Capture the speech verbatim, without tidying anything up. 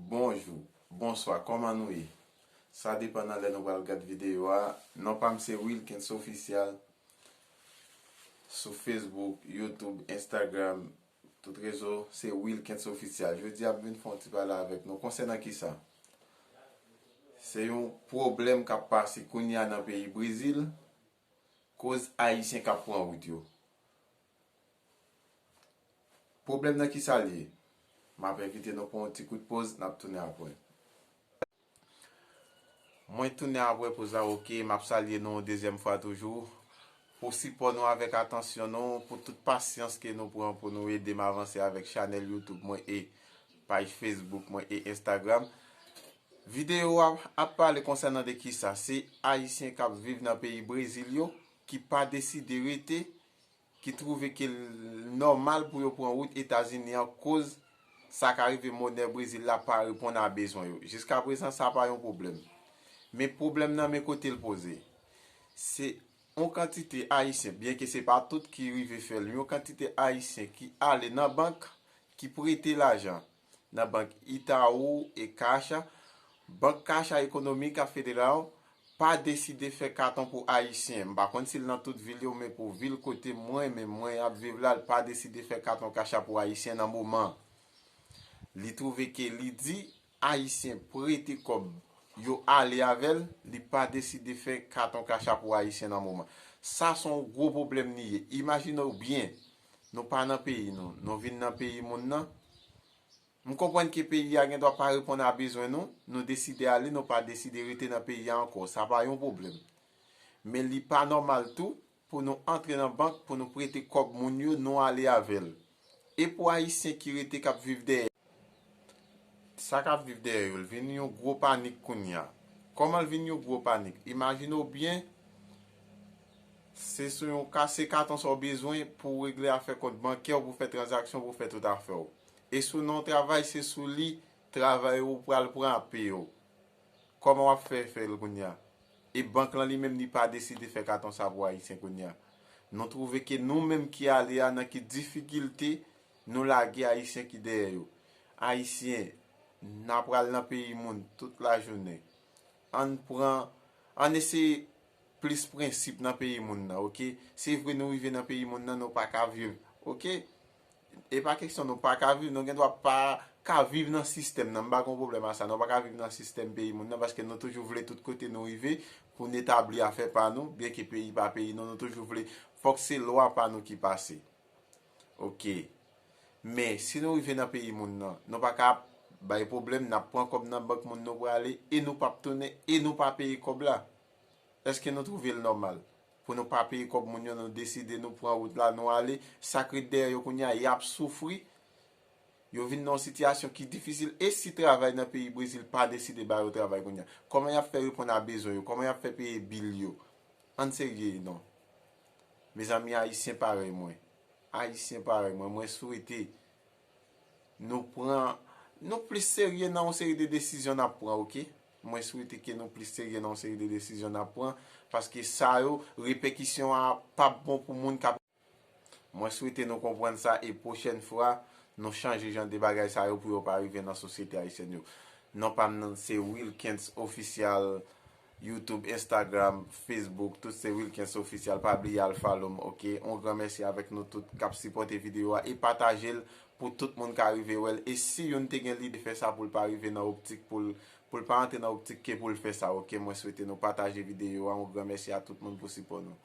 Bonjou, bonswa, kòman nou ye? Sa depann nan lè nou pral gad videyo a. Non pa m se Wilkens Ofisyal. Sou Facebook, YouTube, Instagram, tout rezo, se Wilkens Ofisyal. Jodi a, m vin fè yon ti pale avèk nou konsènan kisa? Se yon pwoblèm k ap pase kounye a nan peyi Brezil, koz Ayisyen k ap pran wout yo. Pwoblèm nan kisa l ye? M ap envite nou pran yon ti kout poz, n ap tounen apre. Mwen tounen apre poz la, oke, m ap salye nou yon dezyèm fwa toujou. Pou sipò nou avèk atansyon nou, pou tout pasyans ke nou pran pou nou ede m avanse avèk chanèl YouTube mwen e paj Facebook mwen e Instagram. Videyo a ap pale konsènan de kisa? Se Ayisyen k ap viv nan peyi Brezil yo ki pa deside rete, ki twouve ke l nòmal pou yo pran wout Etazini an, koz sa ka rive monè Brezil la pa reponn a bezwen yo. Jiskaprezan, sa pa yon pwoblèm. Men pwoblèm nan, men kote l poze. Se yon kantite Ayisyen, byenke se pa tout ki rive fè l, yon kantite Ayisyen ki ale nan bank, ki prete lajan nan bank Itaú e Caixa, bank Caixa Econômica Federal pa deside fè katon pou Ayisyen. M pa konn si l nan tout vil yo, men pou vil kote mwen menm mwen ap viv la, l pa deside fè katon Caixa pou Ayisyen nan moman. Li twouve ke li di Ayisyen prete kòb, yo ale avè l, li pa deside fè katon Caixa pou Ayisyen nan moman. Sa se yon gwo pwoblèm li ye. Imajine w byen, nou pa nan peyi nou, nou vin nan peyi moun nan. M konprann ke peyi a gen dwa pa reponn a bezwen nou, nou deside ale, nou pa deside rete nan peyi a ankò. Sa pa yon pwoblèm. Men li pa nòmal tou pou nou antre nan bank, pou nou prete kòb moun yo, nou ale avè l. E pou Ayisyen ki rete, k ap viv dèyè? Sa k ap viv dèyè yo, l vin yon gwo panik kounye a. Kòman l vin yon gwo panik? Imajine w byen, se sou yon ka, se katon sa w bezwen pou w regle afè kont bankè w, pou w fè tranzaksyon, pou w fè tout afè w. E si w nan yon travay, se sou li travay ou pral pran ap peye w. Kòman w ap fè fè l kounye a? E bank lan li menm li pa deside fè katon sa pou Ayisyen kounye a. Nou twouve ke nou menm ki ale a nan ki difikilte nou lage Ayisyen ki dèyè yo. Ayisyen, n a pral nan peyi moun tout lajounen. Ann pran, ann eseye plis prensip nan peyi moun nan, oke? Se vre nou rive nan peyi moun nan, nou pa ka viv, oke? E pa kesyon nou pa ka viv, nou gen dwa pa ka viv nan sistèm nan. M pa gen pwoblèm a sa. Nou pa ka viv nan sistèm peyi moun nan paske nou toujou vle tout kote nou rive pou n etabli afè pa nou, byenke peyi pa peyi nou, nou toujou vle fòk se lwa pa nou ki pase. Oke. Men, si nou rive nan peyi moun nan, nou pa ka bay pwoblèm, n ap pran kòb nan bank moun nou prale, e nou p ap tounen, e nou pa peye kòb la. Èske nou twouve l nòmal? Pou nou pa peye kòb moun yo, nou deside nou pran wout la, nou ale, sa k ret dèyè yo kounye a, y ap soufri. Yo vin nan yon sitiyasyon ki difisil. E si travay nan peyi Brezil pa deside ba yo travay kounye a? Kòman y ap fè reponn a bezwen yo? Kòman y ap fè peye bil yo? Ann serye non. Mezanmi, Ayisyen parèy mwen. Ayisyen parèy mwen, mwen swete nou pran, nou plis serye nan yon seri de desizyon n ap pran, oke? Mwen swete ke nou plis serye nan yon seri de desizyon n ap pran, paske sa yo, repèkisyon a p ap bon pou moun k ap. Mwen swete nou konprann sa e pwochèn fwa, nou chanje jan de bagay sa yo pou yo pa rive nan sosyete ayisyèn yo. Non pa m nan se Wilkens Ofisyal, YouTube, Instagram, Facebook, tout se Wilkens Ofisyal. Pa bliye al follow m, oke? On gran mèsi avèk nou tout k ap sipòte videyo a e pataje l pou tout moun ka rive wè l. E si youn te gen lide fè sa pou l pa rive nan optik, pou l, pou l pa antre nan optik ke pou l fè sa, oke? Mwen swete nou pataje videyo a. On gran mèsi a tout moun pou sipò nou.